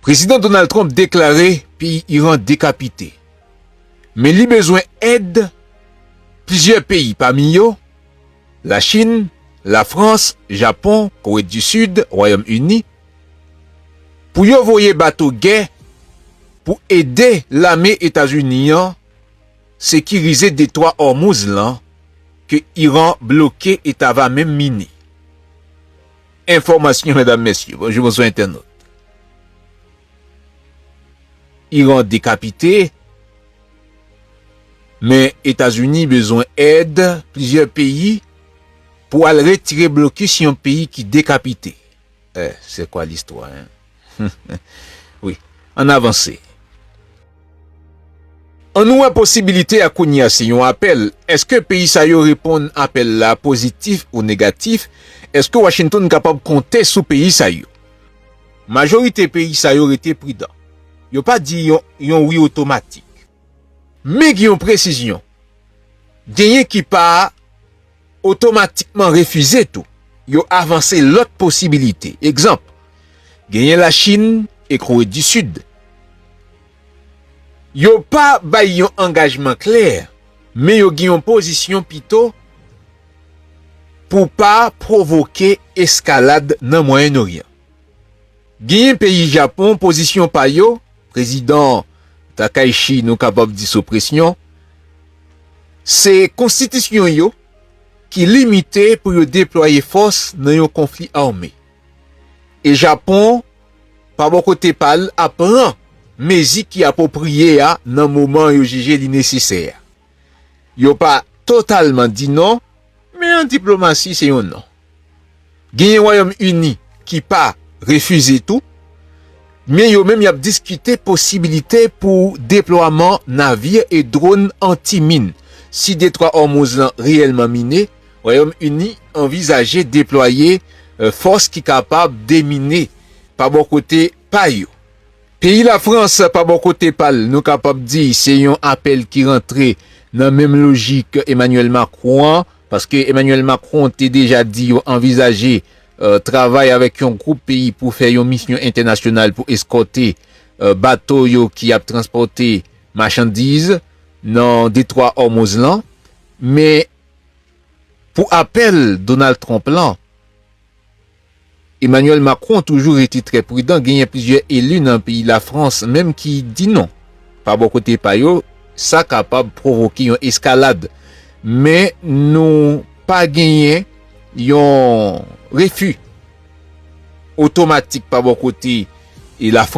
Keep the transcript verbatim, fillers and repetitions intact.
Prezidan Donald Trump deklare peyi Iran dekapite. Men li bezwen èd plizyè peyi, pami yo Lachin, Lafrans, Japon, Kore di Sid, Wayòm Ini, pou yo voye bato gè pou ede lame Etazini an sekirize detwa Òmouz lan ke Iran bloke e ta va menm mine. Enfòmasyon, medam, mesye. Bonjou, bonswa, entènot. Iran dekapite, men Etazini bezwen èd plizyè peyi pou al retire blokis yon peyi ki dekapite. Eh, c'est quoi l'histoire, hein? Wi, ann avanse. Ann wè posibilite a kounye a, se yon apèl. Èske peyi sa yo reponn apèl la pozitif ou negatif? Èske Washington kapab konte sou peyi sa yo? Majorite peyi sa yo rete pridan. Yo pa di yon, yon wi otomatik. Men gen yon presizyon. Genyen ki pa otomatikman refize tou. Yo avanse lòt posibilite. Egzanp, genyen Lachin e Kore di Sid. Yo pa bay yon angajman klè, men yo gen yon pozisyon pito pou pa pwovoke eskalad nan Mwayen Oryan. Genyen peyi Japon, pozisyon pa yo, prezidan Takaichi, nou kapab di sou presyon, se konstitisyon yo ki limite pou yo deplwaye fòs nan yon konfli ame. E Japon, pa bò kote pa l, ap pran mezi ki apwopriye a nan moman yo jije li nesesè a. Yo pa totalman di non, men an diplomasi se yon non. Genyen Wayòm Ini ki pa refize tou, men yo menm y ap diskite posibilite pou deplwaman navir e dwòn anti-min. Si detwa Òmouz lan reyèlman mine, Wayòm Ini anvizaje deplwaye, eh, fòs ki kapab demine pa bò kote pa yo. Peyi Lafrans, pa bò kote pa l, nou kapab di se yon apèl ki rantre nan menm lojik Emmanuel Macron an, paske Emmanuel Macron te deja di yo anvizaje, eh, travay avèk yon gwoup peyi pou fè yon misyon entènasyonal pou eskòte, eh, bato yo ki ap transpòte machandiz nan detwa Òmouz lan. Men pou apèl Donald Trump lan, Emmanuel Macron toujou rete trè pridan, genyen plizyè eli nan peyi Lafrans menm ki di non. Pa bò kote pa yo, sa kapab pwovoke yon eskalad. Men nou pa genyen yon refi otomatik pa bò kote e Lafrans.